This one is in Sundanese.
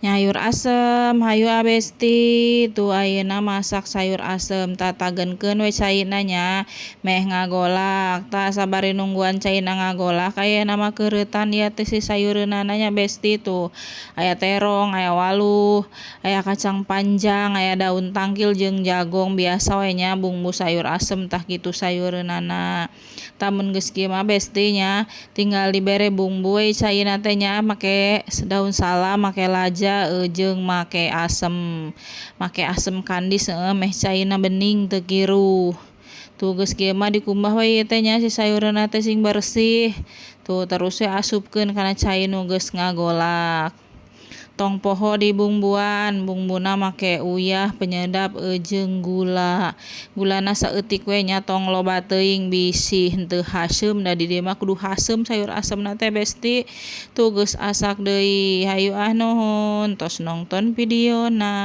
Nyayur asem, hayu ah Besti. Tuh, ayeuna masak sayur asem, tatagenkeun we caina nya, meh ngagolak. Tah, sabari nungguan caina ngagolak, ayeuna mah keureutan ieu teh si sayureunana nya, Besti. Tuh, aya terong, aya waluh, aya kacang panjang, aya daun tangkil jeung jagong. Biasa we nya bumbu sayur asem, tah kitu sayureunana. Tah, mun geus kieu mah, Besti nya, tinggal dibere bumbu we caina teh nya, make daun salam, make laja, jeung make asem, make asem kandis, heueuh, meh caina bening, teu kiruh. Tuh, geus kieu mah dikumbah we ieu teh nya si sayureunna teh sing bersih. Tuh, terus we asupkeun kana cai nu geus ngagolak. Tong poho dibumbuan, bumbuna make uyah, penyedap, jeung gula. Gulana saeutik we nya, tong loba teuing, bisi henteu haseum, da di dieu mah kudu haseum sayur asemna teh, Besti. Tuh, geus asak deui. Hayu ah, nuhun tos nongton videona.